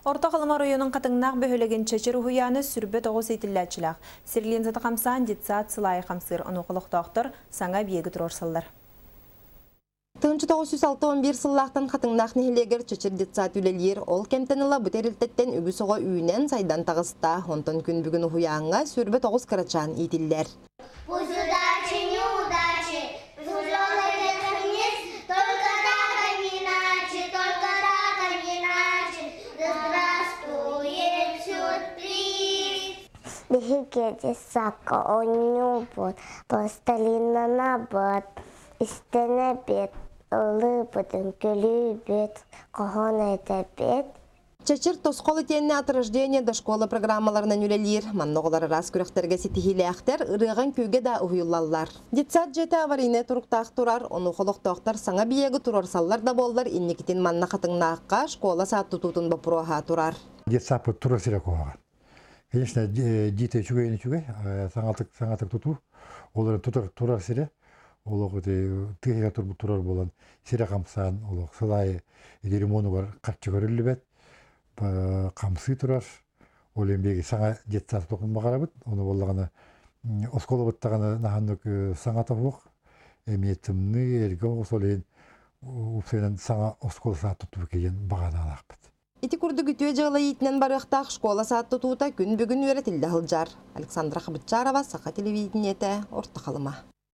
Орто Халыма оройуонун Хатыҥнаах бөһүөлэгин Чэчир уһуйаана 29 иитиллээччилээх. Сирлиин сата хамсаан детсад сыл аайы хамсыыр. Онуоха олохтоохтор саҥа эбийиэги туруорсаллар. 1961 сыллаахтан Хатыҥнаах нэһилиэгэр Чэчир детсад үлэлиир. Ол кэмтэн ыла бу тэрилтэттэн үгүс оҕо үүнэн, сайдан таҕыста. Онтон күн бүгүн уһуйааҥҥа 29 кырачаан иитиллэр. Пусть удачи, неудачи, влюбленный вверх вниз, только так, а не иначе, только так, а не иначе, да здравствует сюрприз. Биһиги сакка оонньуубут, пластилиннанабыт, истэнэбит, ыллыыбыт, үҥкүүлүүбүт, хоһоон этэбит. Чэчир тосхол итиэннэ от рождения до школы программаларынан үлэлиир. Манна оҕолор араас күрэхтэргэ ситиһиилээхтэр, ырыаҕын күүгэ да уһуйуллаллар. Детсад дьиэтэ аварийнай туруктаах турар, онуоха олохтоохтор саҥа биегы туруорсаллар да буоллар, инникитин манна Хатыҥнаахха школа саат тутуутун боппуруоһа турар. Детсадпыт турар сирэ куһаҕан. Конечно, дьиэтэ үчүгэй үчүгэй, саҥатык саҥатык тутуу. Ол тутар турар сирэ олох ити тыаһыгар турбут турар буолан сирэ хамсаан олох сыл аайы ити ремонугар харчы көрүллүбэт, хамсыы турар. Ол иһин биһиги саҥа детсад тутуохпун баҕарабыт. Ону буоллаҕына оскуолабыт даҕаны наһаннык саҥа тоһуох, эмиэ тымныы, эргэ оҕус ол иһин уопсайынан саҥа оскуола саат туттубут диэн баҕанаалаахпыт. Ити курдук үтүө дьыала иитинэн барыахтаах школа саат тутуута күн бүгүн үөрэтиллэ сылдьар. Александра Хабытчарова, Саха телевидениетэ, Орто Халыма.